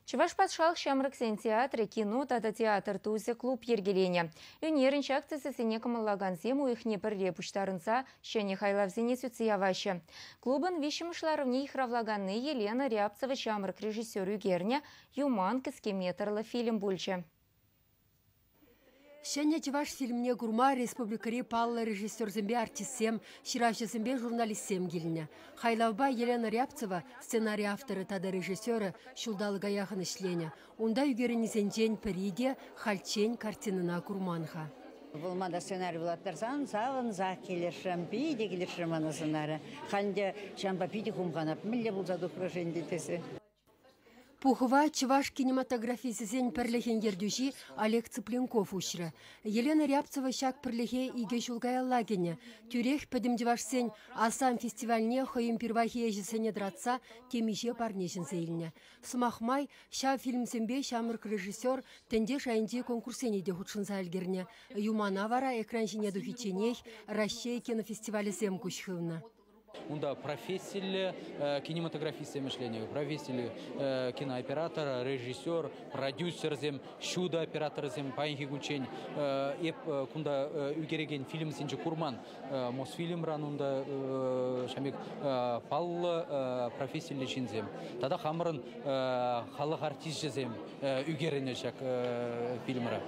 Чӑваш патшалӑх ҫамрӑксен театрӗ кино тата театр тусӗ клуб йӗркеленӗ. Ӳнерӗн ҫак тӗсӗсене кӑмӑллакансем уйӑхне пӗрре пуҫтарӑнса ҫӗнӗ хайлавсене сӳтсе яваҫҫӗ. Клубӑн виҫҫӗмӗш ларӑвне йыхравлаканни Елена Рябцева ҫамрӑк режиссер ӳкернӗ «Юман» кӗске метрлӑ фильм пулчӗ. Ҫӗнӗ чӑваш фильмне курма республикӑри паллӑ режиссерсемпе артистсем, ҫыравҫӑсемпе журналистсем килнӗ. Хайлавпа Елена Рябцева, сценари авторӗ тата режиссерӗ, ҫулталӑка яхӑн ӗҫленӗ. Унта ӳкерӗннисенчен пӗри те хальччен картинӑна курман-ха. Вӑл мана сценари вулаттарсан савӑнсах килӗшрӗм, питӗ килӗшрӗ мана сценари. Халь ӗнтӗ ҫавӑнпа питӗ хумханап, мӗнле пулса тухрӗ-ши ӗнтӗ тесе. Пухӑва Чӑваш кинематографисчӗсен пӗрлӗхӗн ертӳҫи Олег Цыпленков уҫрӗ. Елена Рябцева ҫак пӗрлӗхе икӗ ҫул каялла кӗнӗ. Тӳрех пӗтӗм чӑвашсен Асам фестивальне хӑйӗн пирвайхи ӗҫӗсене тӑратса темиҫе парне ҫӗнсе илнӗ. Сӑмах май, ҫав фильмсемпе ҫамрӑк режиссер тӗнче шайӗнчи конкурссене те хутшӑнса ӗлкӗрнӗ. Юмана вара экран ҫине тухичченех Раҫҫей кинофестивалӗсем куҫ хывнӑ. Унта профессиллӗ кинематографистсем ӗҫленӗ, профессиллӗ кинооператор, режиссер, продюсерсем, ҫутӑ операторӗсем паянхи кунччен эп кунта ӳкерекен фильмсенче курман. Мосфильмран унта ҫав пек паллӑ профессиллӗ ҫынсем. Тата хамӑрӑн халӑх артисчӗсем ӳкерӗнӗ ҫак фильмра.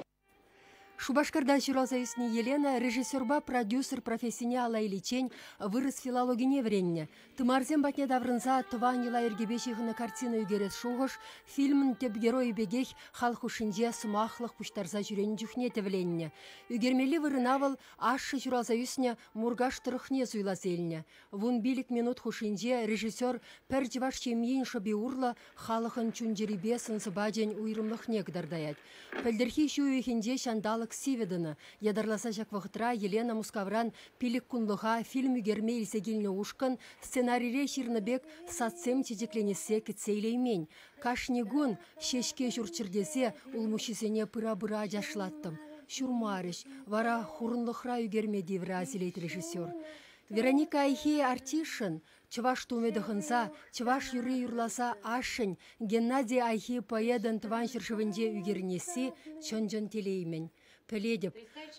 Шупашкарта ҫуралса ӳснӗ Елена режиссерпа продюсер профессине алла иличчен вырӑс филологине вӗреннӗ. Тымарсем патне таврӑнса тӑван йӑла-йӗркепе ҫыхӑннӑ картина ӳкерес шухӑш фильмӑн тӗп геройӗ пекех халӑх хушшинче сӑмахлӑх пуҫтарса ҫӳренӗ чухне тӗвӗленнӗ. Ӳкермелли вырӑна вӑл ашшӗ ҫуралса ӳснӗ Муркаш тӑрӑхне суйласа илнӗ. 15 минут хушшинче режиссер пӗр чӑваш ҫемйин шӑпи урлӑ халӑхӑн чун-чӗрипе сӑн-сӑпачӗн уйрӑмлӑхне кӑтартаять. Пӗлтӗрхи ҫу уйӑхӗнче ҫанталӑк сивӗ тӑнӑ. Ятарласа ҫак вӑхӑтра Елена Мускавран пилӗк кунлӑха фильм ӳкерме илсе килнӗ ушкӑн сценарире ҫырнӑ пек садсем чечекленессе кӗтсе илеймен. Кашни кун ҫеҫке ҫурччӑр тесе улмуҫҫисене пыра-пыра ачашлаттӑм. Ҫурмарӗҫ, вара хурӑнлӑхра ӳкерме тиврӗ, асилет режиссер. Вероника Айхи артистшӑн чӑваш тумӗ тӑхӑнса, чӑваш юрри юрласа ашшӗн Геннадий Айхи поэтӑн тӑван ҫӗршывӗнче ӳкерӗнесси чӑн-чӑн телей-мӗн. Пӗлетӗп,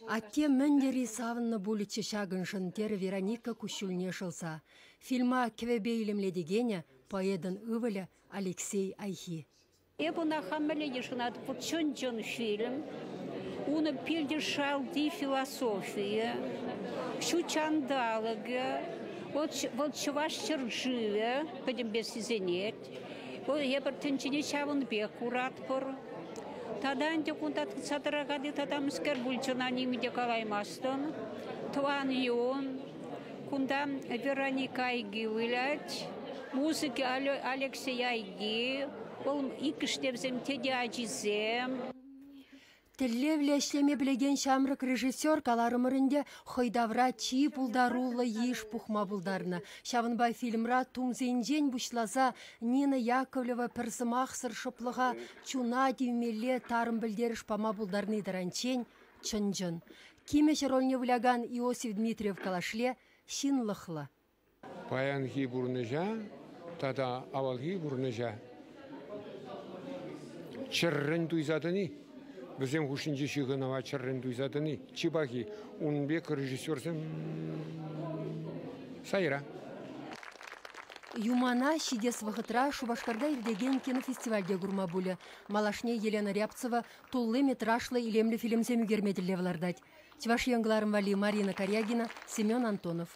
атте мӗн тери савӑннӑ пулӗччӗ ҫакӑншӑн, терӗ Вероника куҫҫульне шӑлса. Фильма кӗвӗпе илемлетекенӗ поэтӑн ывӑлӗ Алексей Айхи. Эп ӑна хам мӗнле йышӑнатӑп, вӑл чӑн-чӑн фильм. Унӑн пирте шалти философийӗ, ҫут ҫанталӑкӗ, вӑл, вӑл чӑваш ҫӗршывӗ пӗтӗмпе сисӗнет. Вӑл эпир тӗнчене ҫавӑн пек куратпӑр. Тата ӗнтӗ кунта тытса тӑраканни тата мӗскер пулчӗ ӑна нимӗн те калаймастӑн. Тӑван юн. Кунта Вероника Айги вылять. Музыки Алексей Айги. Вӑл иккӗш те вӗсем тете ачисем. Тӗллевлӗ ӗҫлеме пӗлекен ҫамрӑк режиссер, каларӑмӑр ӗнтӗ, хӑй тавра чи пултаруллӑ йыш пухма пултарнӑ. Ҫавӑнпа фильмра тумсенчен пуҫласа Нина Яковлева пӗр сӑмахсӑр шӑплӑха чуна тивмелле тарӑн пӗлтерӗш пама пултарни таранччен чӑн-чӑн. Кимӗҫ рольне вылякан Иосиф Дмитриев калашле, ҫынлӑхлӑ. Паянхи пурнӑҫа тата авалхи пурнӑҫа чӗррӗн туйса тӑни, вӗсем хушшинчи ҫыхӑнӑва чӗррӗн туйса тӑни чи пахи. Ун пек режиссерсем сайра. Юмана ҫитес вӑхӑтра Шупашкарта иртекен кинофестивальте курма пулӗ. Малашне Елена Рябцева тулли метражлӑ илемлӗ фильмсем ӳкерме тӗллев лартать. Чӑваш Ен кӑларӑм валли Марина Карягина, Семен Антонов.